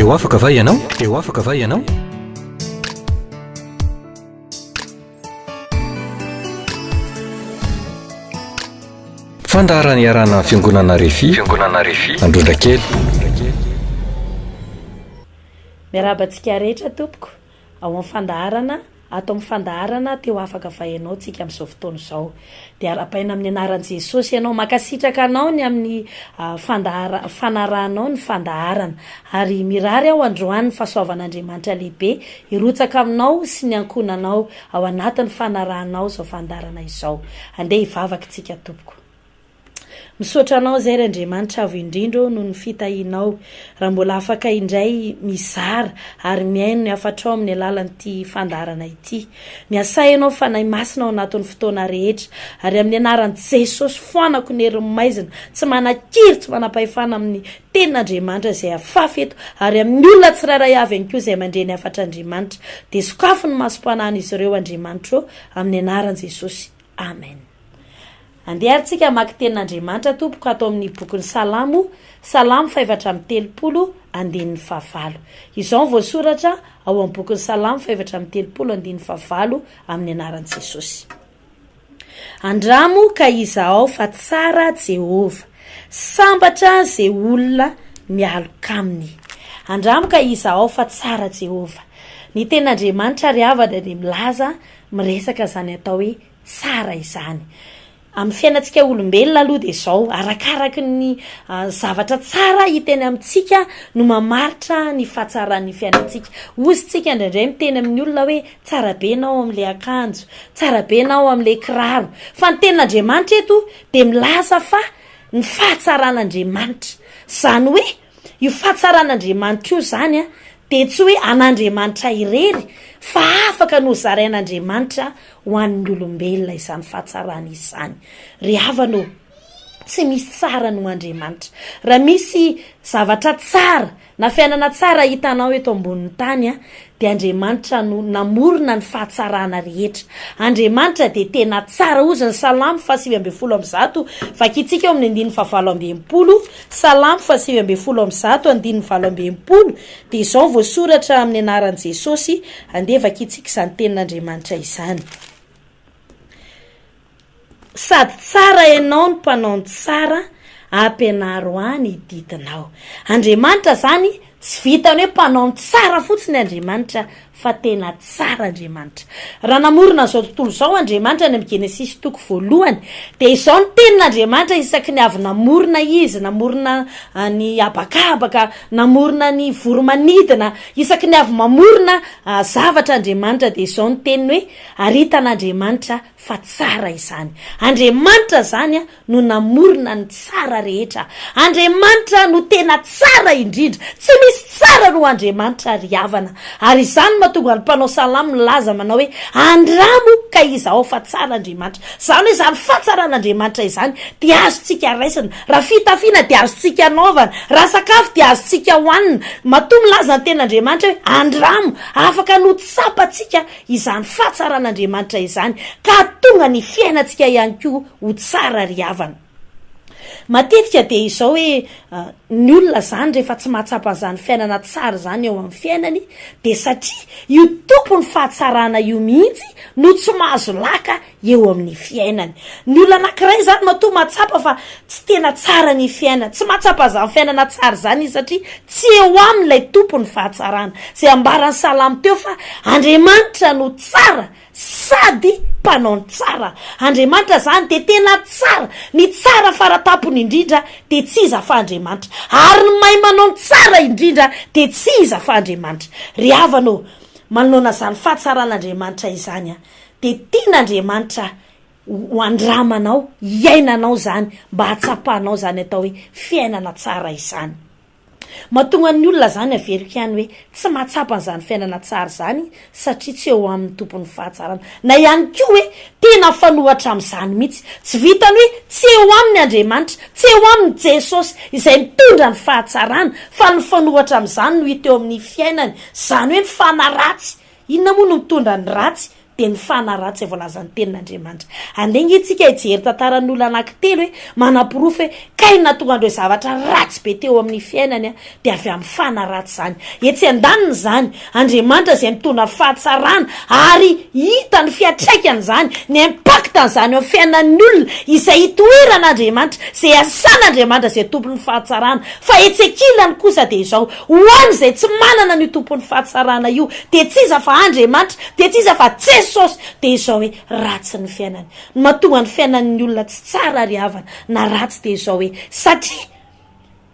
Te ho afaka va ianao? Te ho afaka va ianao? Fandaharana iarahana amin'ny Fiangonana Refi, Fiangonana Refi, Androndrakely. Miarahaba antsika rehetra tompoko ao amin'ny fandaharana Ato amin'ny fandaharana te ho afaka va ianao tsika amin'izao fotoana izao. Dia arahabaina amin'ny anaran'i Jesosy ianao. Mankasitraka anao ny amin'ny fandahara fanarahanao ny fandaharana. Ary mirary aho androany ny fahasoavan'Andriamanitra lehibe hirotsaka aminao sy ny ankohonanao ao anatin'ny fanarahanao izao fandaharana izao. Andeha hivavaka tsika tompoko. Misaotra Anao izay ry Andriamanitra Avo Indrindra ô noho ny fitahianao raha mbola afaka indray mizara ary mihaino ny hafatrao amin'ny alalan'ity fandaharana ity. Miasà Ianao Fanahy Masina ao anatin'ny fotoana rehetra ary amin'ny anaran'i Jesosy foanako ny herin'ny maizina tsy manan-kery tsy manam-pahefana amin'ny tenin'Andriamanitra izay afafy eto ary amin'ny olona tsirairay avy ihany koa izay mandre ny hafatr'Andriamanitra dia sokafy ny masom-panahin'izy ireo Andriamanitra ô amin'ny anaran'i Jesosy. Amen. Andeha ary tsika hamaky tenin'Andriamanitra tompoko ato amin'ny bokin'ny Salamo, Salamo faha-34 andininy fahavalo. Izao no voasoratra ao amin'ny bokin'ny Salamo faha-34 andininy fahavalo amin'ny anaran'i Jesosy. Andramo ka izahao fa tsara Jehovah, sambatra ze olona mialoka aminy. Andramo ka izahao fa tsara Jehovah. Ny tenin'Andriamanitra ry havana dia milaza miresaka izany atao hoe tsara izany. Amin'ny fiainantsika olombelona aloha dia izao, arakaraky ny zavatra tsara hita eny amintsika no mamaritra ny fahatsaran'ny fiainantsika. Hozy tsika indraindray miteny amin'ny olona hoe tsara be ianao amin'ilay akanjo, tsara be ianao amin'ilay kiraro. Fa ny tenin'Andriamanitra eto dia milaza fa ny fahatsaran'Andriamanitra, izany hoe Io fahatsaran'Andriamanitra io izany dia tsy hoe an'Andriamanitra irery fa afaka nozarain'Andriamanitra ho an'ny olombelona izany fahatsarana izany. Ry havana ô, tsy misy tsara noho Andriamanitra. Raha misy zavatra tsara na fiainana tsara hitanao eto ambonin'ny tany dia Andriamanitra no namorona ny fahatsarana rehetra. Andriamanitra dia tena tsara. Hozy ny Salamo faha-119, vakintsika eo amin'ny andininy faha-68, Salamo faha-119, andininy 68, dia izao voasoratra amin'ny anaran'i Jesosy, andeha vakintsika izany tenin'Andriamanitra izany. Sady tsara ianao ny mpanao ny tsara, ampianaro ahy ny didinao. Andriamanitra zany tsy vitan'ny hoe mpanao ny tsara fotsiny Andriamanitra fa tena tsara Andriamanitra. Raha namorona an'izao tontolo izao Andriamanitra any amin'ny Genesisy toko voalohany dia izao ny tenin'Andriamanitra isaky ny avy namorona Izy, namorona ny habakabaka, namorona ny voro-manidina, isaky ny avy mamorona zavatra Andriamanitra dia izao ny teniny hoe ary hitan'Andriamanitra fa tsara izany. Andriamanitra izany no namorona ny tsara rehetra. Andriamanitra no tena tsara indrindra. Tsy misy tsara noho Andriamanitra ry havana. Ary izany no mahatonga ny mpanao salamo milaza manao hoe, Andramo ka izahao fa tsara Andriamanitra. Izany hoe izany fahatsaran'Andriamanitra izany dia azontsika raisina. Raha fitafiana dia azontsika anaovana. Raha sakafo dia azontsika hohanina. Matoa milaza ny tenin'Andriamanitra hoe, Andramo, afaka ny ho tsapantsika izany fahatsaran'Andriamanitra izany ka hahatonga ny fiainantsika ihany koa ho tsara ry havana. Matetika dia izao hoe ny olona izany rehefa tsy mahatsapa an'izany fiainana tsara izany eo amin'ny fiainany dia satria io tompon'ny fahatsarana io mihitsy no tsy mahazo laka eo amin'ny fiainany. Ny olona anankiray izany matoa mahatsapa fa tsy tena tsara ny fiainany, tsy mahatsapa izany fiainana tsara izany izy satria tsy eo aminy ilay Tompon'ny fahatsarana. Izay ambaran'ny Salamo teo fa Andriamanitra no tsara sady mpanao ny tsara. Andriamanitra izany dia tena tsara, ny tsara faratampony indrindra dia tsy iza fa Andriamanitra. Ary ny mahay manao ny tsara indrindra dia tsy iza fa Andriamanitra. Ry havana ô, manoloana izany fahatsaran'Andriamanitra izany, Dia tian'Andriamanitra ho andramanao, hiainanao izany, mba hahatsapanao izany atao hoe fiainana tsara izany. Mahatonga ny olona izany, averiko ihany hoe, tsy mahatsapa an'izany fiainana tsara izany satria tsy eo aminy tompon'ny fahatsarana. Na ihany koa hoe, tena mifanohitra amin'izany mihitsy. Tsy vitan'ny hoe tsy eo aminy Andriamanitra, tsy eo aminy Jesosy izay mitondra ny fahatsarana, fa ny mifanohitra amin'izany no hita eo amin'ny fiainany, izany hoe mifanaratsy. Inona moa no mitondra ny ratsy? Dia ny fanahy ratsy izay voalazan'ny tenin'Andriamanitra. Andeha ange tsika hijery tantaran'olona anankitelo e, manaporofo hoe kay nahatonga an'ireo zavatra ratsy be teo amin'ny fiainany dia avy amin'ny fanahy ratsy izany. Etsy andaniny izany, Andriamanitra izay mitondra ny fahatsarana ary hita ny fiantraikan'izany, ny impact an'izany eo amin'ny fiainan'ny olona izay itoeran'Andriamanitra, izay asan'Andriamanitra izay tompon'ny fahatsarana. Fa etsy ankilany kosa dia izao, ho an'izay tsy manana an'io tompon'ny fahatsarana io dia tsy iza fa Andriamanitra, Dia tsy iza fa Jesosy! Dia izao hoe, ratsy ny fiainany. Ny mahatonga ny fiainan'ny olona tsy tsara ry havana, na ratsy dia izao hoe, satria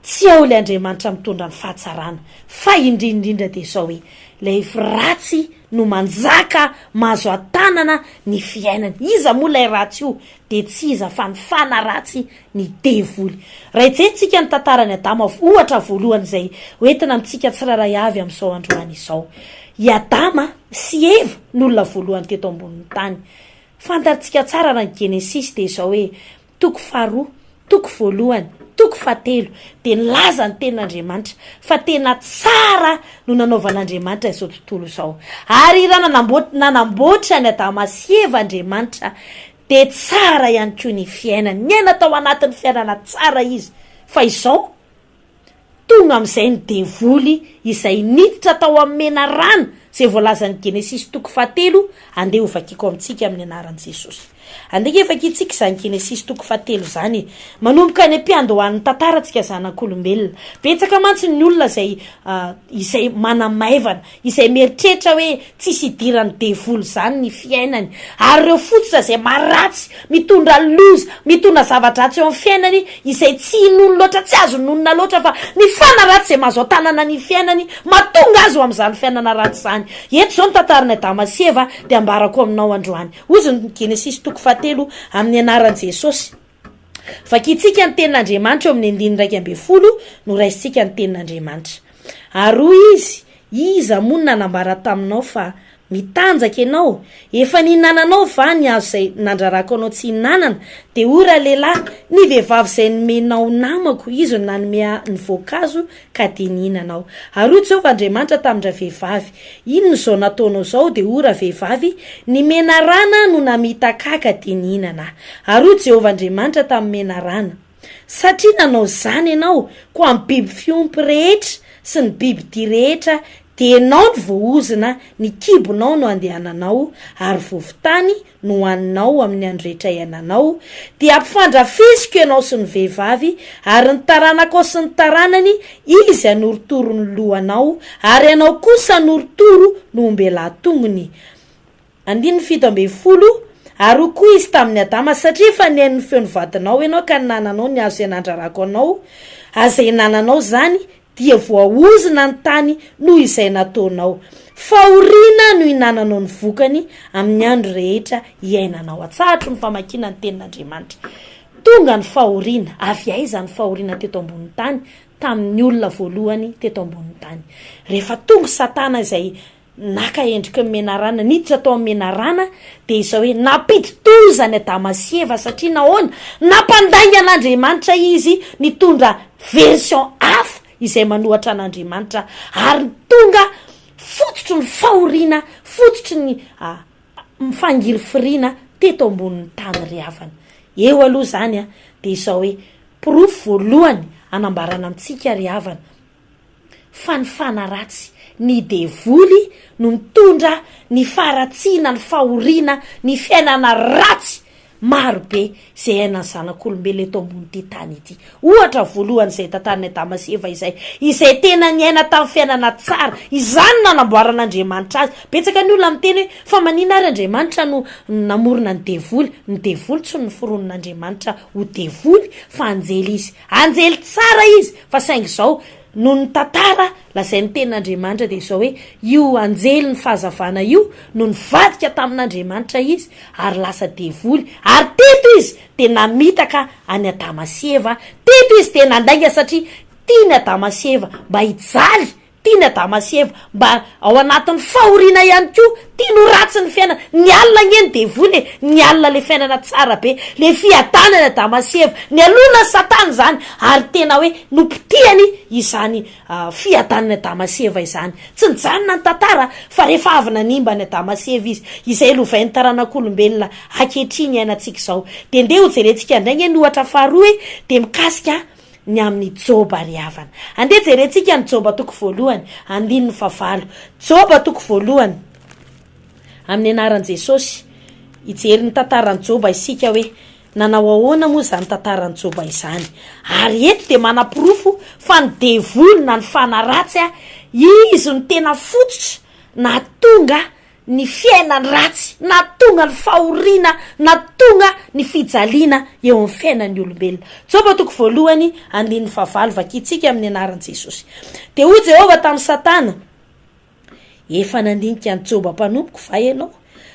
tsy ao ilay Andriamanitra mitondra ny fahatsarana, fa indrindra indrindra dia izao hoe, ilay ratsy no manjaka mahazo an-tanana ny fiainany. Iza moa ilay ratsy io? Dia tsy iza fa ny fanahy ratsy ny devoly. Raha hijery-tsika ny tantaran'i Adama, ohatra voalohany izay hoentina amintsika tsirairay avy amin'izao androany izao. I Adama sy Eva no olona voalohany teto ambonin'ny tany. Fantatsika tsara raha ny Genesisy dia izao hoe, toko faharoa, toko voalohany, toko fahatelo, dia nilaza ny tenin'Andriamanitra fa tena tsara no nanaovan'Andriamanitra izao tontolo izao. Ary raha nanamboatra an'i Adama sy Eva Andriamanitra dia tsara ihany koa ny fiainany. Niaina tao anatin'ny fiainana tsara izy. Fa izao, tonga amin'izay ny devoly izay niditra tao amin'ny menarana, izay voalazan'ny Genesisy toko fahatelo, andeha ho vakiko amintsika amin'ny anaran'i Jesosy. Andeha ange vakintsika izany Genesisy toko fahatelo izany e. Manomboka any am-piandohan'ny tantara tsika zanak'olombelona. Betsaka mantsy ny olona izay izay manamaivana, izay mieritreritra hoe tsisy idiran'ny devoly izany ny fiainany, ary ireo fototra izay maharatsy, mitondra loza, mitondra zava-dratsy eo amin'ny fiainany, izay tsy inoany loatra, tsy azo inonina loatra fa ny fanahy ratsy izay mahazo an-tanana ny fiainany, mahatonga azy ho amin'izany fiainana ratsy izany. Eto izao ny tantaran'i Adama sy Eva dia ambarako aminao androany. Hozy ny Genesisy toko fahatelo amin'ny anaran'i Jesosy. Vakintsika ny tenin'Andriamanitra eo amin'ny andininy 11 no raisintsika ny tenin'Andriamanitra. Ary hoy izy, Iza moa no nanambara taminao fa mitanjaka ianao? Efa nihinananao va ny hazo izay nandrarako anao tsy hihinanana? Dia hoy ralehilahy, Ny vehivavy izay nomenao namako, izy no nanome ahy ny voankazo, ka dia nihinana aho. Ary hoy Jehovah Andriamanitra tamin-dravehivavy, Inona izao nataonao izao? Dia hoy ravehivavy, Ny menarana no namitaka ahy, ka dia nihinana aho. Ary hoy Jehovah Andriamanitra tamin'ny menarana, Satria nanao izany ianao, koa amin'ny biby fiompy rehetra sy ny biby dia rehetra dia ianao no voaozona, ny kibonao no andehananao, ary vovon-tany no hohaninao amin'ny andro rehetra iainanao, dia hampifandrafesiko ianao sy ny vehivavy, ary ny taranakao sy ny taranany, izy hanorotoro ny lohanao, ary ianao kosa hanorotoro ny ombelahy-tongony. Andininy 17, Ary hoy koa izy tamin'i Adama, Satria efa nihaino ny feon'ny vadinao ianao ka ninananao ny hazo izay nandrarako anao, aza ihinananao izany, dia voaozona ny tany noho izay nataonao. Fahoriana no ihinananao ny vokany amin'ny andro rehetra iainanao. Atsahatro ny famakiana ny tenin'Andriamanitra. Tonga ny fahoriana. Avy aiza ny fahoriana teto ambonin'ny tany? Tamin'ny olona voalohany teto ambonin'ny tany. Rehefa tonga Satana izay naka endriky ny menarana, niditra tao amin'ny menarana, dia izao hoe nampidi-doza an'i Adama sy Eva satria nahoana? Nampandainga an'Andriamanitra izy, nitondra version hafa izay manohatra an'Andriamanitra, ary tonga fototry ny fahoriana, fototry ny fangirifiriana teto ambonin'ny tany ry havana. Eo aloha izany dia izao hoe porofo voalohany anambarana amintsika ry havana, fa ny fanahy ratsy, ny devoly no mitondra ny faharatsiana, ny fahoriana, ny fiainana ratsy maro be izay iainan'ny zanak'olombelona eto ambonin'ity tany ity. Ohatra voalohany izay tantarin'i Adama sy Eva izay, izay tena niaina tamin'ny fiainana tsara, izany no nanamboaran'Andriamanitra azy. Betsaka ny olona miteny hoe fa maninona ary Andriamanitra no namorona ny devoly? Ny devoly tsy noforonin'Andriamanitra ho devoly fa anjely izy. Anjely tsara izy fa saingy izao, noho ny tantara lazain'ny tenin'Andriamanitra dia izao hoe io anjelin'ny fahazavana io no nivadika tamin'Andriamanitra izy ary lasa devoly ary teto izy dia namitaka an'i Adama sy Eva, teto izy dia nandainga satria tiany Adama sy Eva mba hijaly. Tiany Adama sy Eva mba ao anatin'ny fahoriana ihany koa, tiany ho ratsy ny fiainana, nialona ange ny devoly e, nialona le fiainana tsara be, le fiadanana Adama sy Eva, nialona satana izany ary tena hoe nopotihany izany fiadanan'i Adama sy Eva izany. Tsy nijanona ny tantara fa rehefa avy nanimba an'i Adama sy Eva izy, izay lovain'ny taranak'olombelona ankehitriny iainantsika izao. Dia ndeha hojerentsika indray ange ny ohatra faharoa e, dia mikasika ny amin'i Joba ry havana. Andeha jerentsika ny Joba toko voalohany, andininy fahavalo. Joba toko voalohany, amin'ny anaran'i Jesosy, hijery ny tantaran'i Joba isika hoe nanao ahoana moa izany tantaran'i Joba izany. Ary eto dia manaporofo fa ny devoly na ny fanahy ratsy, izy no tena fototra nahatonga ny fiainany ratsy, nahatonga ny fahoriana, nahatonga ny fijaliana eo amin'ny fiainan'ny olombelona. Joba toko voalohany, andininy fahavalo, vakintsika amin'ny anaran'i Jesosy. Dia hoy Jehovah tamin'i Satana, Efa nandinika an'i Joba mpanompoko va ianao?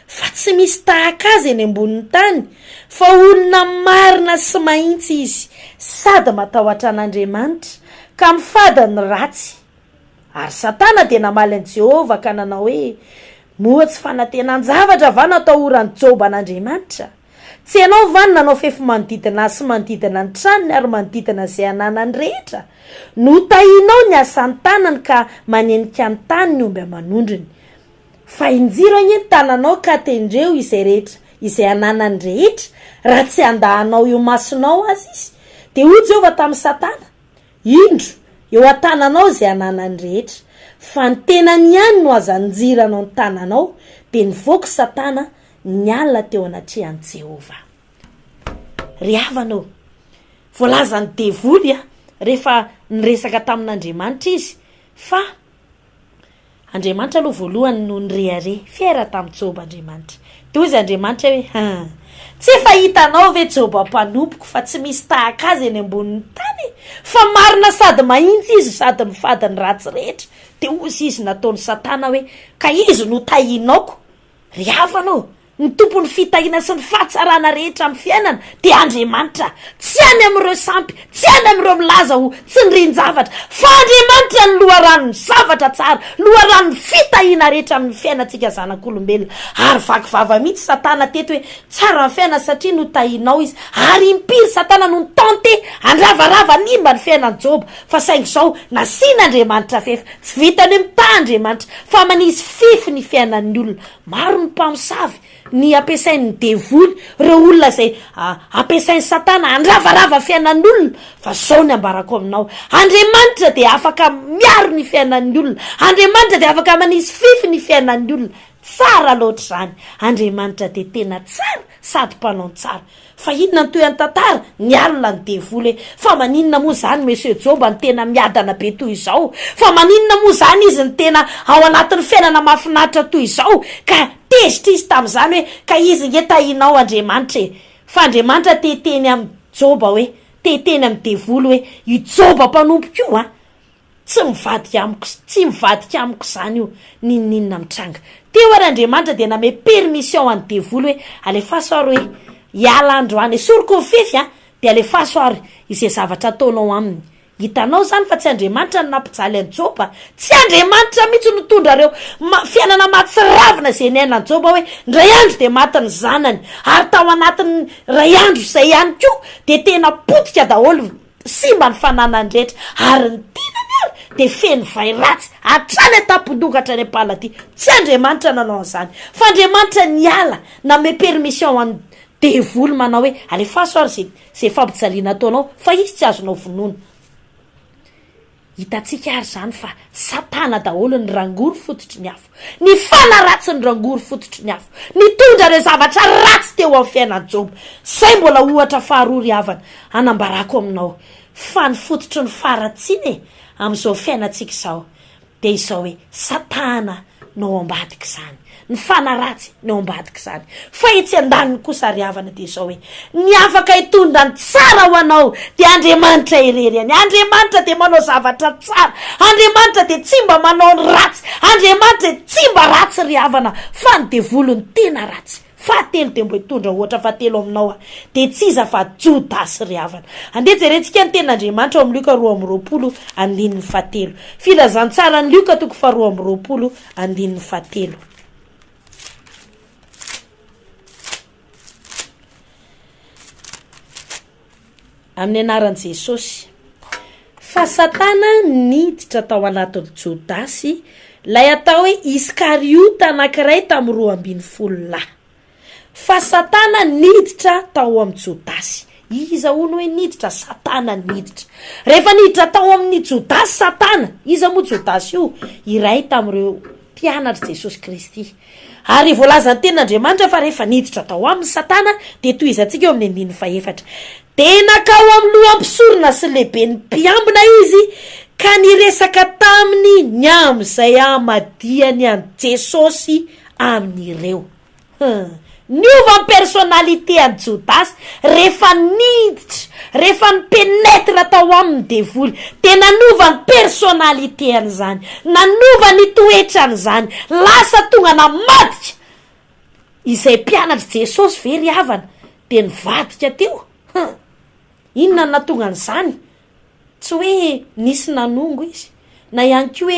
Fa tsy misy tahaka azy eny ambonin'ny tany, fa olona marina sy mahitsy izy, sady matahotra an'Andriamanitra, ka mifady ny ratsy. Ary Satana dia namaly an'i Jehovah ka nanao hoe, Moa tsy fanantenan-javatra va no atahoran'i Joba an'Andriamanitra? Tsy ianao va no nanao fefy manodidina azy sy manodidina ny tranony ary manodidina izay ananany rehetra? Notahinao ny asan'ny tanany ka manenika ny tany ny omby aman'ondriny. Fa injiro anie ny tananao ka tendreo izay rehetra izay ananany rehetra, raha tsy handà anao eo imasonao aza izy. Dia hoy Jehovah tamin'i Satana, Indro, eo an-tananao izay ananany rehetra, fa ny tenany ihany no aza anjiranao ny tananao, dia nivoaka Satana niala teo anatrehan'i Jehovah. Ry havana ô, voalazan'ny devoly rehefa niresaka tamin'Andriamanitra izy fa Andriamanitra aloha voalohany no nirehareha, fier tamin'i Joba Andriamanitra. Dia hoy izy Andriamanitra hoe, Hum, tsy efa hitanao ve Joba mpanompoko fa tsy misy tahaka azy eny ambonin'ny tany e? Fa marina sady mahintsy izy sady mifady ny ratsy rehetra. Dia hoy izy nataon'i Satana hoe, Ka izy no tahianaoko. Ry havana ô, Ny tompon'ny fitahiana sy ny fahatsarana rehetra amin'ny fiainana dia Andriamanitra. Tsy any amin'ireo sampy, tsy any amin'ireo milaza ho tsindrin-javatra, fa Andriamanitra no loharanon'ny zavatra tsara, loharanon'ny fitahiana rehetra amin'ny fiainantsika zanak'olombelona. Ary vaky vava mihitsy Satana teto hoe tsara ny fiainana satria notahianao izy. Ary impiry Satana no ni-tenter handravarava hanimba ny fiainan'i Joba, fa saingy izao nasian'Andriamanitra fefy. Tsy vitan'ny hoe mitaha Andriamanitra, fa manisy fefy ny fiainan'ny olona. Maro ny mpamosavy, ny ampiasain'ny devoly, ireo olona izay ampiasain'i satana handravarava fiainan'olona, fa zao ny ambarako aminao, Andriamanitra dia afaka miaro ny fiainan'ny olona, Andriamanitra dia afaka manisy fify ny fiainan'ny olona, tsara loatra izany, Andriamanitra dia tena tsara sady mpanao ny tsara. Fa inona ny tohin'ny tantara? Nialona ny devoly hoe, fa maninona moa izany Monsieur Joba no tena miadana be toy izao? Fa maninona moa izany izy no tena ao anatin'ny fiainana mahafinaritra toy izao? Ka tezitra izy tamin'izany hoe, ka izy nge tahinao Andriamanitra e! Fa Andriamanitra te hiteny amin'i Joba hoe, te hiteny amin'ny devoly hoe, i Joba mpanompoko io an! Tsy mivadika amiko, tsy mivadika amiko izany io, n'inon'inona mitranga. Teo ary Andriamanitra dia name permission an'i devoly hoe, alefaso ary hoe, hiala androany, esoriko ny fefy an, dia alefaso ary izay zavatra ataonao aminy. Hitanao izany fa tsy Andriamanitra no nampijaly an'i Joba, tsy Andriamanitra mihitsy no nitondra ireo fiainana mahatsiravina izay niainan'i Joba hoe, indray andro dia maty ny zanany, ary tao anatin'ny iray andro izay ihany koa dia tena potika daholo, Simba ny fananany rehetra, ary ny tenany ary dia feno vay ratsy hatrany an-tampon-doha ka hatrany am-paladia. Tsy Andriamanitra nanao an'izany, fa Andriamanitra niala, nanome permission an'ny devoly manao hoe, alefaso ary izay izay fampijaliana ataonao, fa izy tsy azonao vonoina. Hitantsika ary izany fa satana daholo ny rangory fototry ny afo, ny fanahy ratsy ny rangory fototry ny afo, nitondra ireo zavatra ratsy teo amin'ny fiainan'i Joba. Izay mbola ohatra faharoa ry havana hanambarako aminao fa ny fototry ny faharatsiana e, amin'izao fiainantsika izao dia izao hoe satana no ao ambadik'izany, ny fanahy ratsy no ao ambadik'izany. Fa etsy andaniny kosa ry havana dia izao hoe, ny afaka hitondra ny tsara ho anao dia Andriamanitra irery ihany. Andriamanitra dia manao zavatra tsara, Andriamanitra dia tsy mba manao ny ratsy, Andriamanitra dia tsy mba ratsy ry havana, fa ny devoly no tena ratsy. Fahatelo dia mbo hitondra ohatra fahatelo aminao aho. Dia tsy iza fa Jodasy ry havana. Andeha jerentsika ny tenin'Andriamanitra ao amin'ny Lioka 22 andininy fahatelo. Filazantsaran'i Lioka toko faharoa amby roapolo andininy fahatelo. Amin'ny anaran'i Jesosy. Fa Satana niditra tao anatin'i Jodasy, ilay atao hoe Iskariota anankiray tamin'ny 12 lahy. Fa Satana niditra tao amin'i Jodasy. Iza hono hoe niditra? Satana niditra. Rehefa niditra tao amin'i Jodasy Satana, iza moa Jodasy io? Iray tamin'ireo mpianatr'i Jesosy Kristy. Ary voalazan'ny Tenin'Andriamanitra fa rehefa niditra tao aminy Satana, dia tohizantsika eo amin'ny andininy fahefatra. Dia nankao amin'ny loham-pisorona sy lehiben'ny mpiambina izy, ka niresaka taminy ny amin'izay hamadihany an'i Jesosy amin'ireo. Hum. Niova ny personnalité an'i Jodasy rehefa niditra, rehefa ni-pénètre tao aminy ny devoly, dia nanova ny personnalité-ny izany, nanova ny toetrany izany, lasa tonga namadika izay mpianatr'i Jesosy ve ry havana dia nivadika teo? Hum. Inona no nahatonga an'izany? Tsy hoe nisy nanongo izy, na ihany koa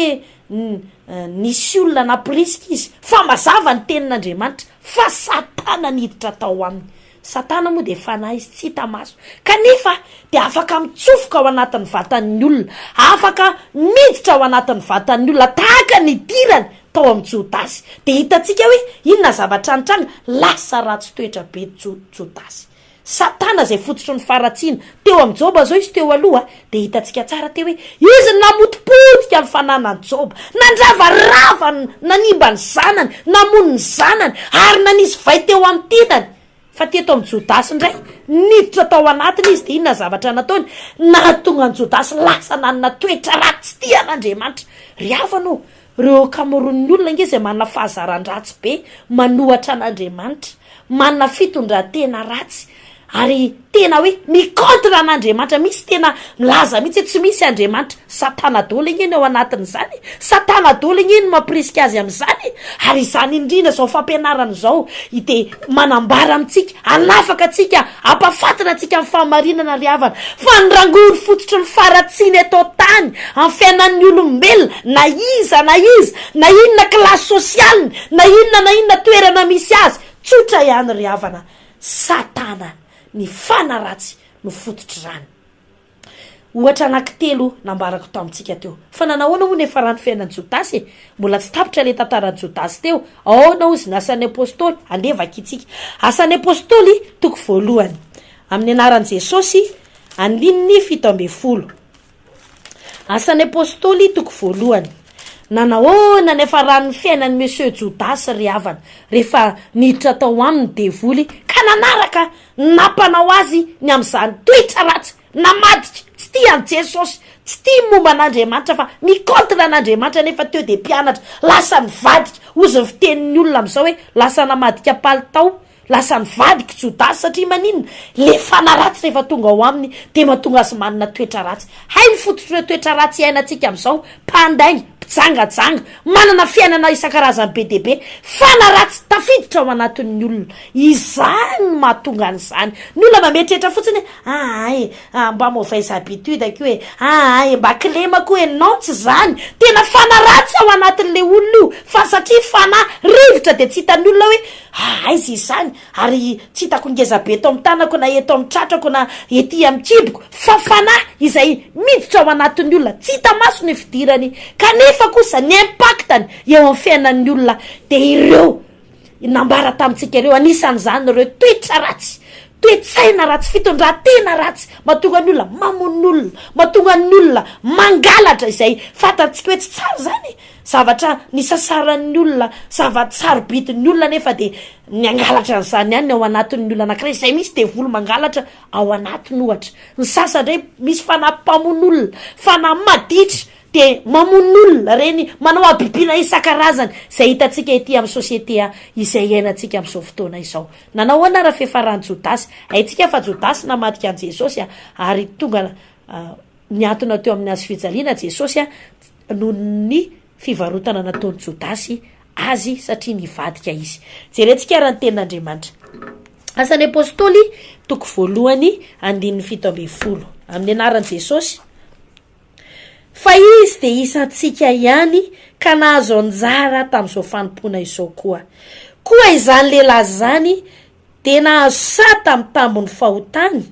hoe nisy olona nampirisika izy, fa mazava ny tenin'Andriamanitra fa Satana niditra tao aminy. Satana moa dia fanahy izy, tsy hita maso, kanefa dia afaka mitsofoka ao anatin'ny vatan'ny olona, afaka miditra ao anatin'ny vatan'ny olona tahaka ny nidirany tao amin'i Jodasy. Dia hitantsika hoe inona zavatra nitranga, lasa ratsy toetra be Jodasy. Satana izay fototry ny faharatsiana. Teo amin'i Joba izao izy teo aloha, dia hitantsika tsara teo hoe izy no namotipotika ny fananan'i Joba, nandravarava, nanimba ny zanany, namono ny zanany, ary nanisy vay teo amin'ny tenany. Fa teto amin'i Jodasy indray, niditra tao anatiny izy, dia inona ny zavatra nataony? Nahatonga an'i Jodasy lasa nanana toetra ratsy tia an'Andriamanitra. Ry havana ô, Ireo ankamaroan'ny olona ange izay manana fahazaran-dratsy be manohatra an'Andriamanitra, manana fitondran-tena ratsy, ary tena hoe mi-contre an'Andriamanitra, misy tena milaza mihitsy hoe tsy misy Andriamanitra, satana daholo ange ny ao anatin'izany e, satana daholo ange no mampirisika azy amin'izany e, ary izany indrindra izao fampianarana izao dia manambara amintsika, hanafaka antsika, hampahafantina antsika ny fahamarinana ry havana, fa ny rangory fototry ny faharatsiana eto an-tany, amin'ny fiainan'ny olombelona, na iza na iza, na inona kilasy sosialiny, na inona na inona toerana misy azy, tsotra ihany ry havana, satana, ny fanahy ratsy no fototr'izany. Ohatra anankitelo nambarako tamintsika teo. Fa nanahoana moa ny niafaran'ny fiainan'i Jodasy e? Mbola tsy tapitra ilay tantaran'i Jodasy teo. Aona hozy ny Asan'ny Apostoly? Andeha vakintsika. Asan'ny Apostoly, toko voalohany. Amin'ny anaran'i Jesosy, andininy 17. Asan'ny Apostoly, toko voalohany. Nanahoana ny niafaran'ny fiainan'i Monsieur Jodasy ry havana, rehefa niditra tao aminy ny devoly ka nanaraka nampanao azy ny amin'izany toetra ratsy namadika, tsy tia an'i Jesosy, tsy tia ny momba an'Andriamanitra fa mi-contre an'Andriamanitra nefa teo dia mpianatra, lasa nivadika, hozy ny fitenin'ny olona amin'izao hoe lasa namadika palitao, lasa nivadika Jodasy satria maninona? Le fanahy ratsy rehefa tonga ao aminy dia mahatonga azy manana toetra ratsy. Hay ny fototr'ireo toetra ratsy iainantsika amin'izao, mpandainga, mpijangajanga, manana fiainana isan-karazany be dia be, fanahy ratsy tafiditra ao anatin'ny olona. Izany no mahatonga an'izany. Ny olona mba mieritreritra fotsiny hoe, aa e, mba mauvaise habitude aky io e, aa e, mba kilema koa e, non tsy izany, tena fanahy ratsy ao anatin'ilay olona io, fa satria fanahy rivotra dia tsy hitan'ny olona hoe, ah aiza izany, ary tsy hitako ngeza be eto amin'ny tanako na eto amin'ny tratrako na ety amin'ny kiboko, fa fanahy izay miditra ao anatin'ny olona, tsy hita maso ny fidirany, kanefa kosa ny impact-ny eo amin'ny fiainan'ny olona dia ireo nambara tamintsika ireo, anisan'izany ireo toetra ratsy, toe-tsaina ratsy, fitondran-tena ratsy, mahatonga ny olona mamono olona, mahatonga ny olona mangalatra izay fantatsika hoe tsy tsara izany e, zavatra nisasaran'ny olona, zava-tsarobidin'ny olona nefa dia ny hangalatra an'izany ihany ny ao anatin'ny olona anankiray, izay misy devoly mangalatra ao anatiny ohatra, ny sasany indray misy fanahy mpamono olona, fanahy maditra, Dia mamono olona, ireny manao habibiana isan-karazany izay hitantsika ety amin'ny société izay iainantsika amin'izao fotoana izao. Nanao ahoana ary ny fiafaran'i Jodasy? Haintsika fa Jodasy namadika an'i Jesosy ary tonga nihantona teo amin'ny hazo fijaliana Jesosy noho ny fivarotana nataon'i Jodasy. azy satria nivadika izy. Jerentsika ary ny tenin'Andriamanitra. Asan'ny Apostoly, toko voalohany, andininy 17. Amin'ny anaran'i Jesosy. Fa izy dia isantsika ihany ka nahazo anjara tamin'izao fanompoana izao koa. Koa izany lehilahy izany dia nahazo saha tamin'ny tambin'ny fahotany,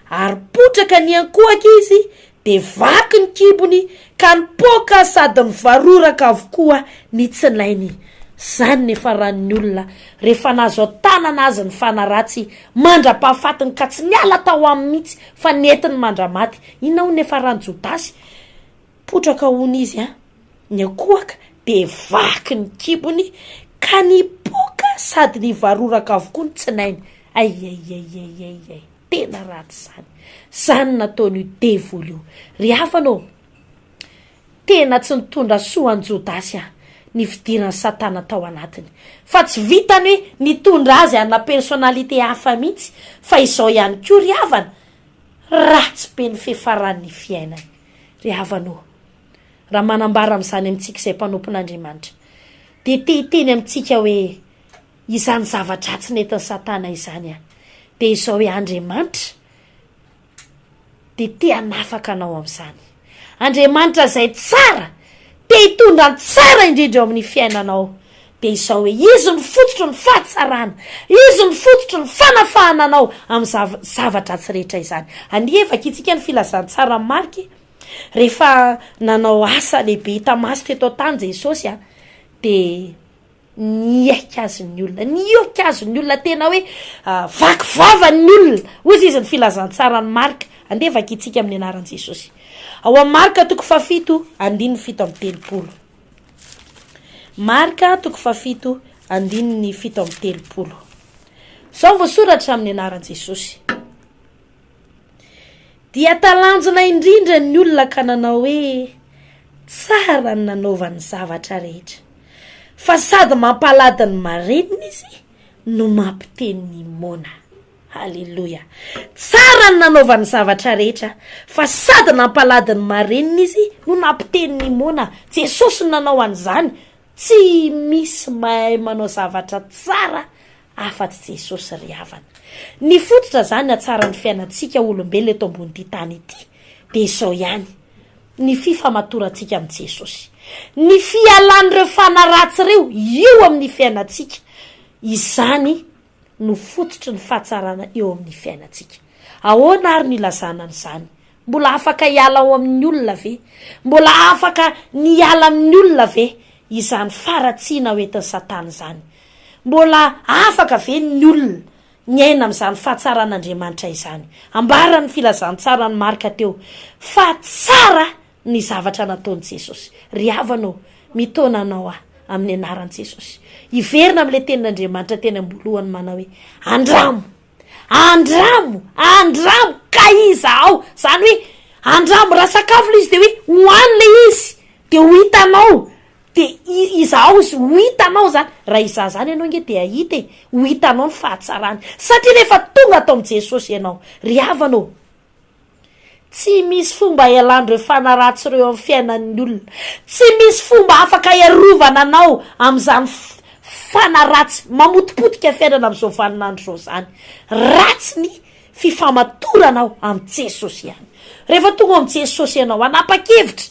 ary potraka niankohoka izy, dia vaky ny kibony ka nipoaka sady nivaroraka avokoa ny tsinainy. Izany no niafaran'ny olona rehefa nahazo an-tanana azy ny fanahy ratsy mandra-pahafatiny ka tsy niala tao aminy mihitsy fa nentiny mandra-maty. Inona hono niafaran'i Jodasy? Potraka hono izy an, niankohoka dia vaky ny kibony ka nipoaka sady nivaroraka avokoa ny tsinainy. Aiaiaiaiaiai, tena ratsy izany. Izany no nataon'io devoly io. Ry havana ô, tena tsy nitondra soa an'i Jodasy an, ny fidiran'i Satana tao anatiny. Fa tsy vitany hoe nitondra azy hanana personnalité hafa mihitsy, fa izao ihany koa ry havana, ratsy be ny fiafaran'ny fiainany. Ry havana ô, raha manambara amin'izany amintsika izay mpanompon'Andriamanitra, dia te hiteny amintsika hoe, izany zava-dratsy nentin'i Satana izany an, dia izao hoe Andriamanitra dia te hanafaka anao amin'izany. Andriamanitra izay tsara, te hitondra ny tsara indrindra eo amin'ny fiainanao, dia izao hoe Izy no fototry ny fahatsarana, Izy no fototry ny fanafahana anao amin'ny zava, zava-dratsy rehetra izany. Anie vakintsika ny filazantsaran'i Marka e, rehefa nanao asa lehibe hita maso teto an-tany Jesosy a, dia niaiky azy ny olona, nihoaka azy ny olona, tena hoe vaky vava ny olona, hozy izy ny filazantsaran'i Marka, andeha vakintsika amin'ny anaran'i Jesosy. Ao amin'ny Marka toko fahafito, andininy 37. Marka toko fahafito, andininy 37. Izao voasoratra amin'ny anaran'i Jesosy. Dia talanjona indrindra ny olona ka nanao hoe, Tsara ny nanaovany ny zavatra rehetra, fa sady mampalady ny marenina izy no mampiteny ny moana. Haleloia! Tsara ny nanaovany ny zavatra rehetra, fa sady nampalady ny marenina izy no nampiteny ny moana. Jesosy no nanao an'izany. Tsy misy mahay manao zavatra tsara afa-tsy Jesosy ry havana. Ny fototra zany hatsara ny fiainantsika olombelona eto ambon'ity tany ity dia izao ihany, ny fifamatorantsika amin'i Jesosy. Ny fialan'ireo fanahy ratsy ireo eo amin'ny fiainantsika. Izany no fototry ny fahatsarana eo amin'ny fiainantsika. Ahoana ary no ilazana an'izany? Mbola afaka hiala ao amin'ny olona ve? Mbola afaka ny hiala amin'ny olona ve izany faharatsiana hoentin'i Satana izany? Mbola afaka ve ny olona miaina amin'izany fahatsaran'Andriamanitra izany? Ambaran'ny filazantsaran'i Marka teo fa tsara ny zavatra nataon'i Jesosy. Ry havana ô, mitaona anao aho amin'ny anaran'i Jesosy. Hiverina amin'ilay tenin'Andriamanitra teny am-boalohany manao hoe, Andramo! Andramo! Andramo! Ka izahao! Izany hoe, andramo, raha sakafo ilay izy dia hoe hohano ilay izy, dia ho hitanao. Dia izahao izy, ho hitanao izany. Raha hizaha izany ianao ange dia hahita e, ho hitanao ny fahatsarany. Satria rehefa tonga ato amin'i Jesosy ianao, ry havana ô, Tsy misy fomba hialan'ireo fanahy ratsy ireo amin'ny fiainan'ny olona. Tsy misy fomba afaka hiarovana anao amin'izany fanahy ratsy mamotipotika fiainana amin'izao vaninandro izao izany. Ratsy ny fifamatoranao amin'i Jesosy ihany. Rehefa tonga ao amin'i Jesosy ianao, hanapa-kevitra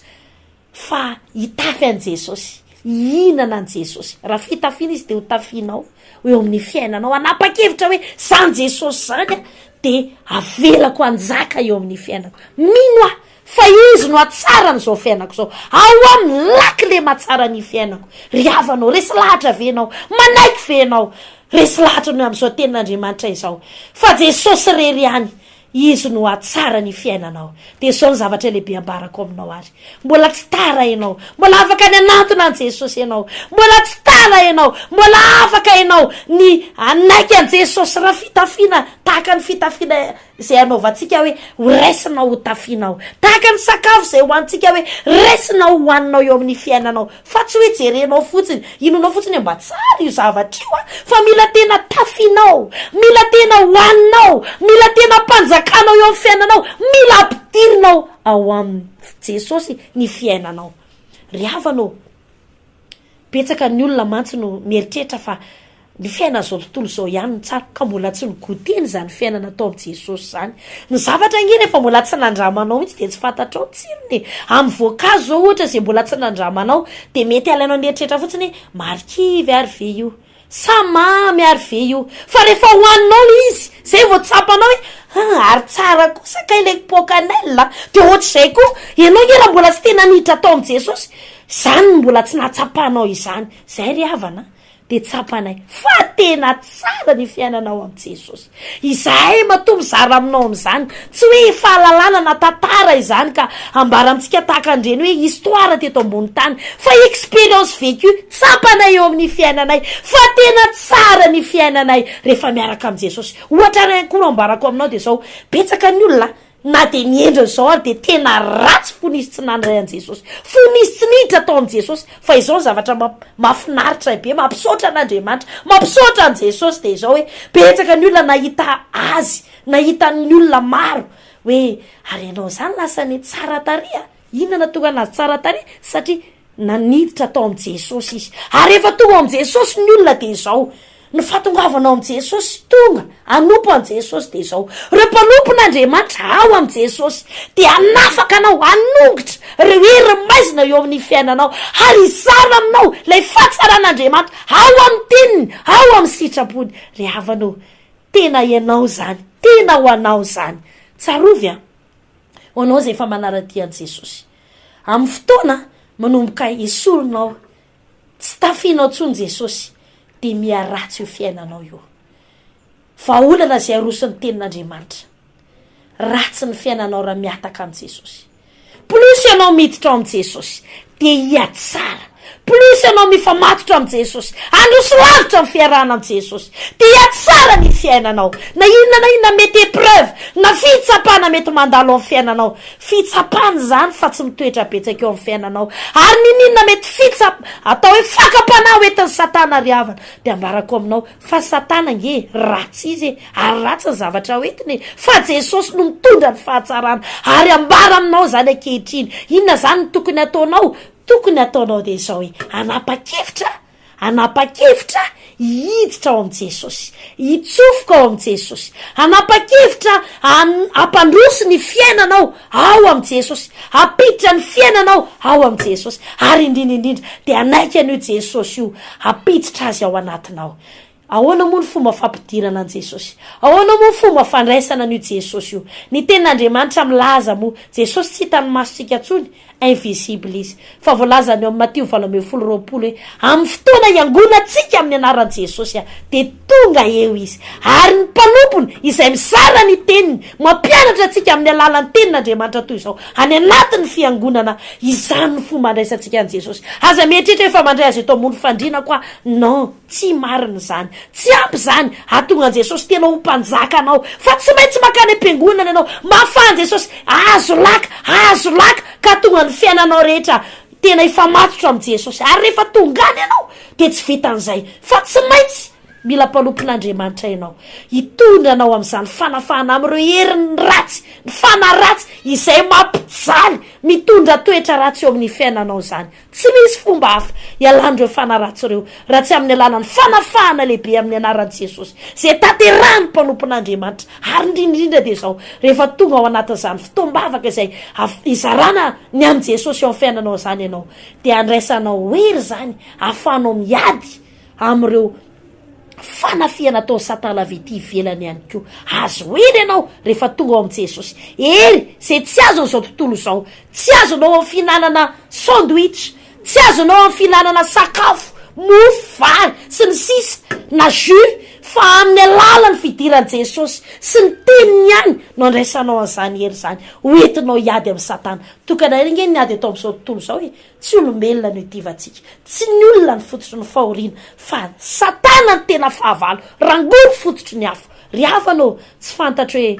Fa hitafy an'i Jesosy, hihinana an'i Jesosy. Raha fitafiana izy dia ho tafianao eo amin'ny fiainanao. Hanapa-kevitra hoe izany Jesosy izany a, dia avelako hanjaka eo amin'ny fiainako. Mino aho fa Izy no hatsara an'izao fiainako izao. Ao aminy lakile mahatsara ny fiainako. Ry havanao, resy lahatra ve ianao? Manaiky ve ianao? Resy lahatra ny amin'izao tenin'Andriamanitra izao fa Jesosy irery ihany Izy no hahatsara ny fiainanao. Dia izao ny zavatra lehibe ambarako aminao ary. Mbola tsy tara ianao. Mbola afaka ny hanantona an'i Jesosy ianao. Mbola tsy tara ianao. Mbola afaka ianao ny hanaiky an'i Jesosy raha fitafiana tahaka ny fitafiana izay anaovantsika hoe ho raisinao ho tafianao. Tahaka ny sakafo izay hohanintsika hoe raisinao hohaninao eo amin'ny fiainanao. Fa tsy hoe jerenao fotsiny, inoanao fotsiny hoe mba tsara io zavatra io an, fa mila tena tafianao, mila tena hohaninao, mila tena ampanjakanao eo amin'ny fiainanao, mila ampidirinao ao amin'i Jesosy ny fiainanao. Ry havana ô, Betsaka ny olona mantsy no mieritreritra fa ny fiainan'izao tontolo izao ihany no tsara, ka mbola tsy ni-goûter-ny izany fiainana tao amin'i Jesosy izany. Ny zavatra ange rehefa mbola tsy nandramanao mihitsy dia tsy fantatrao ny tsirony e! Amin'ny voankazo izao ohatra izay mbola tsy nandramanao dia mety alainao an'eritreritra fotsiny hoe marikivy ary ve io? Sa mamy ary ve io? Fa rehefa hohaninao ilay izy, izay vao tsapanao hoe hum ary tsara kosa kay ilay pokanel a! Dia ohatr'izay koa, ianao ange raha mbola tsy tena niditra tao amin'i Jesosy, izany no mbola tsy nahatsapanao izany. Izay ry havana a! dia tsapanay fa tena tsara ny fiainana ao amin'i Jesosy. Izahay matoa mizara aminao amin'izany, tsy hoe fahalalana na tantara izany ka ambara amintsika tahaka an'ireny hoe histoire teto ambony tany, fa expérience vécue, tsapanay eo amin'ny fiainanay fa tena tsara ny fiainanay rehefa miaraka amin'i Jesosy. Ohatra iray koa no ambarako aminao dia izao, betsaka ny olona Na dia ny endriny izao ary dia tena ratsy fony izy tsy nandray an'i Jesosy, fony izy tsy niditra tao amin'i Jesosy. Fa izao ny zavatra mahafinaritra be, mampisaotra an'Andriamanitra, mampisaotra an'i Jesosy dia izao hoe, betsaka ny olona nahita Azy, nahita ny olona maro hoe, ary ianao izany lasa ny tsara tarehy a! Inona nahatonga anazy tsara tarehy? Satria Naniditra tao amin'i Jesosy izy. Ary rehefa tonga ao amin'i Jesosy ny olona dia izao, ny fahatongavana ao amin'i Jesosy, tonga hanompo an'i Jesosy dia izao, ireo mpanompon'Andriamanitra ao amin'i Jesosy dia hanafaka anao, hanongotra ireo hery maizina eo amin'ny fiainanao, ary hizara aminao ilay fahatsaran'Andriamanitra ao amin'ny Teniny, ao amin'ny sitrapony. Ry havana ô, tena ianao izany, tena ho anao izany. Tsarovy an! Ho anao izay efa manara-dia an'i Jesosy. Amin'ny fotoana manomboka esorinao, tsy tafihinao intsony Jesosy, dia miharatsy io fiainanao io. Vahaolana izay aroson'ny Tenin'Andriamanitra. Ratsy ny fiainanao raha mihataka amin'i Jesosy. Plus ianao miditra ao amin'i Jesosy, dia hihatsara. Plus ianao mifamatotra amin'i Jesosy, handroso lavitra ny fiarahana amin'i Jesosy, dia hihatsara ny fiainanao. Na inona na inona mety épreuve, na fitsapana mety mandalo amin'ny fiainanao, fitsapana izany fa tsy mitoetra betsaka eo amin'ny fiainanao. Ary n'inon'inona mety fitsap, atao hoe fakam-panahy ho entin'i Satana ry havana, dia ambarako aminao fa Satana ange ratsy izy e, ary ratsy ny zavatra ho entiny e, fa Jesosy no mitondra ny fahatsarana, ary ambara aminao izany ankehitriny. Inona izany no tokony hataonao? Tokony hataonao dia izao hoe, hanapa-kevitra, hanapa-kevitra hiditra ao amin'i Jesosy, hitsofoka ao amin'i Jesosy, hanapa-kevitra hampandroso ny fiainanao ao amin'i Jesosy, hampiditra ny fiainanao ao amin'i Jesosy, ary indrindra indrindra dia hanaiky an'io Jesosy io, hampiditra Azy ao anatinao. Ahoana moa ny fomba fampidirana an'i Jesosy? Ahoana moa ny fomba fandraisana an'io Jesosy io? Ny Tenin'Andriamanitra milaza moa, Jesosy tsy hitan'ny masontsika intsony, invisible Izy. Fa voalazany ao amin'ny Matio 18 20 hoe, amin'ny fotoana hiangonantsika amin'ny anaran'i Jesosy dia tonga eo Izy. Ary ny mpanompony izay mizara ny Teniny, mampianatra antsika amin'ny alalan'ny Tenin'Andriamanitra toy izao, any anatin'ny fiangonana, izany no fomba andraisantsika an'i Jesosy. Aza mieritreritra hoe efa mandray Azy eto ambony fandriana koa, non. Tsy marina izany. Tsy ampy izany hahatonga an'i Jesosy tena ho mpanjaka anao. Fa tsy maintsy mankany am-piangonana ianao. Mahafaha an'i Jesosy hahazo laka, hahazo laka, ka hahatonga ny fiainanao rehetra tena hifamatotra amin'i Jesosy. Ary rehefa tonga any ianao, dia tsy vitan'izay, fa tsy maintsy mila mpanompon'Andriamanitra ianao, hitondra anao amin'izany fanafahana amin'ireo herin'ny ratsy, ny fanahy ratsy izay mampijaly, mitondra toetra ratsy eo amin'ny fiainanao izany. Tsy misy fomba hafa hialan'ireo fanahy ratsy ireo raha tsy amin'ny alalan'ny fanafahana lehibe amin'ny anaran'i Jesosy, izay tanterahin'ny mpanompon'Andriamanitra. Ary indrindra indrindra dia izao, rehefa tonga ao anatin'izany fotoam-bavaka izay hizarana ny amin'i Jesosy eo amin'ny fiainanao izany ianao, dia handraisanao hery izany hahafahanao miady amin'ireo fanafihana ataon'i Satana avy ety ivelany ihany koa. Azo hery ianao rehefa tonga ao amin'i Jesosy. Hery izay tsy azon'izao tontolo izao. Tsy azonao amin'ny fihinanana sandwich, tsy azonao amin'ny fihinanana sakafo, mofo, vary, sy ny sisa, na jus, fa amin'ny alalan'ny fidiran'i Jesosy sy ny Teniny ihany no andraisanao an'izany hery izany ho entinao hiady amin'i Satana. Tokana iray ange ny ady eto amin'izao tontolo izao e! Tsy olombelona no idivantsika, tsy ny olona no fototry ny fahoriana, fa Satana no tena fahavalo, rangory fototry ny afo. Ry havana ô, tsy fantatro hoe.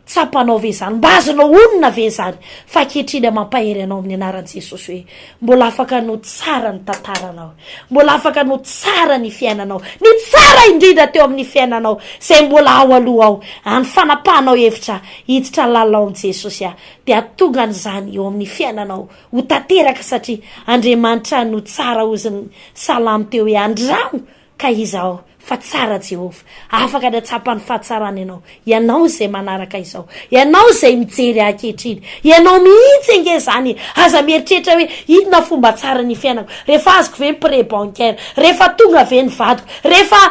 Tsapanao ve izany? Mba azonao onona ve izany? Fa ankehitriny aho mampahery anao amin'ny anaran'i Jesosy hoe, mbola afaka ny ho tsara ny tantaranao. Mbola afaka ny ho tsara ny fiainanao. Ny tsara indrindra teo amin'ny fiainanao, izay mbola ao aloha ao, any fanapahanao hevitra hiditra lalina ao amin'i Jesosy aho, dia hahatonga an'izany eo amin'ny fiainanao ho tanteraka satria Andriamanitra no tsara hozy ny salamo teo hoe andramo ka izao fa tsara Jehovah. Afaka ny hatsapa ny fahatsarany ianao. Ianao izay manaraka izao. Ianao izay mijery ahy ankehitriny. Ianao mihitsy ange izany e. Aza mieritreritra hoe inona fomba tsara ny fiainako. Rehefa azoko ve ny prêt bancaire? Rehefa tonga ve ny vadiko? Rehefa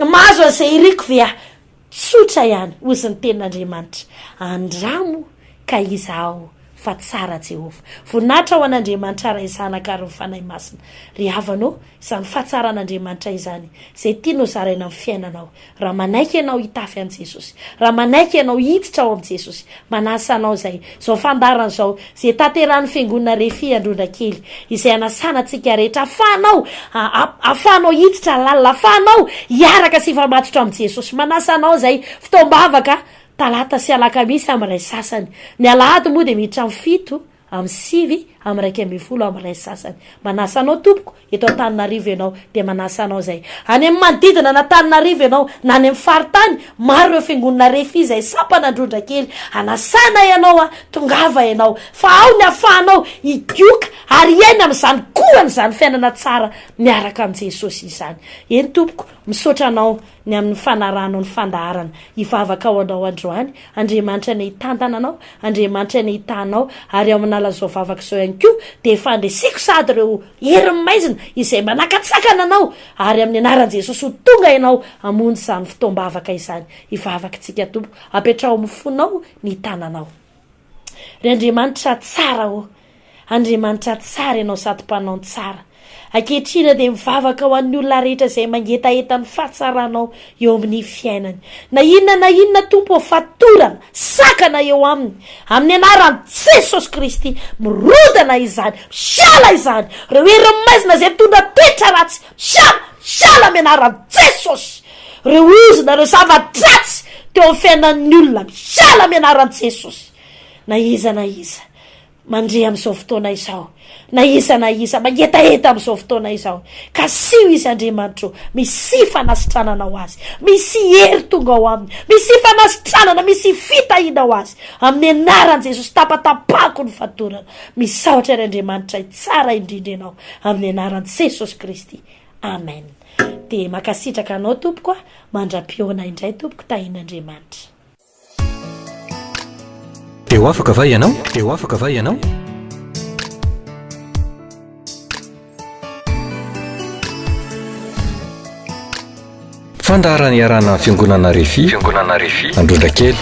mahazo an'izay iriko ve aho? Tsotra ihany, hozy ny tenin'Andriamanitra, Andramo ka izaho fa tsara Jehovah. Voninahitra ho an'Andriamanitra Ray, Zanaka ary ny Fanahy Masina. Ry havana ô, izany fahatsaran'Andriamanitra izany, izay tiany ho zaraina amin'ny fiainanao, raha manaiky ianao hitafy an'i Jesosy, raha manaiky ianao hiditra ao amin'i Jesosy, manasa anao izay, izao fandaharana izao, izay tanterahin'ny Fiangonana Refi Androndrakely, izay anasana antsika rehetra, afahanao, afahanao hiditra lalina, afahanao hiaraka sy hifamatotra amin'i Jesosy. Manasa anao izay, fotoam-bavaka, talata sy alakamisy amin'ny iray sasany. Ny alahady moa dia miditra amin'ny fito, amin'ny sivy, amin'ny 11, amin'ny iray sasany. Manasa anao tompoko, eto Antananarivo ianao, dia manasa anao izay. Any amin'ny manodidina an'Antananarivo ianao, na any amin'ny faritany, maro ireo fiangonana Refi izay sampana Androndrakely. Anasana ianao a, tongava ianao, fa ao ny ahafahanao higioka ary hiaina amin'izany kohany izany fiainana tsara miaraka amin'i Jesosy izany. Eny tompoko, misaotra anao ny amin'ny fanarahanao ny fandaharana. Hivavaka ho anao androany, Andriamanitra anie hitantana anao, Andriamanitra anie hitaha anao, ary ao amin'alalan'izao vavaka izao ihany koa dia efa andreseko sahady ireo herin'ny maizina izay manakatsakana anao, ary amin'ny anaran'i Jesosy ho tonga ianao hamonjy izany fotoam-bavaka izany. Hivavaka isika Tompo, apetraho amin'ny fonao ny tananao. Ry Andriamanitra tsara ô, Andriamanitra tsara Ianao sady mpanao ny tsara. Ankehitriny dia mivavaka ho an'ny olona rehetra izay mangetaheta ny fahatsaranao eo amin'ny fiainany. Na inona na inona Tompo ô fatorana, sakana eo aminy, amin'ny anaran'i Jesosy Kristy, mirodana izany, miala izany, ireo herin'ny maizina izay mitondra toetra ratsy, miala, miala amin'ny anaran'i Jesosy. Ireo ozona, ireo zava-dratsy teo amin'ny fiainan'ny olona, miala amin'ny anaran'i Jesosy. Na iza na iza mandre amin'izao fotoana izao, na iza na iza mangetaheta amin'izao fotoana izao, kasiho izy Andriamanitro, misia fanasitranana ho azy, misia hery tonga ao aminy, misia fanasitranana, misia fitahiana ho azy, amin'ny anaran'i Jesosy, tapatapahako ny fatorana, misaotra ry Andriamanitra tsara indrindra ianao, amin'ny anaran'i Jesosy Kristy, amen. Dia mankasitraka anao tompoko a, mandra-pihaona indray tompoko, tahian'Andriamanitra. Te ho afaka va ianao? Te ho afaka va ianao? Fandaharana iarahana amin'ny Fiangonana Refi, Fiangonana Refi, Androndrakely.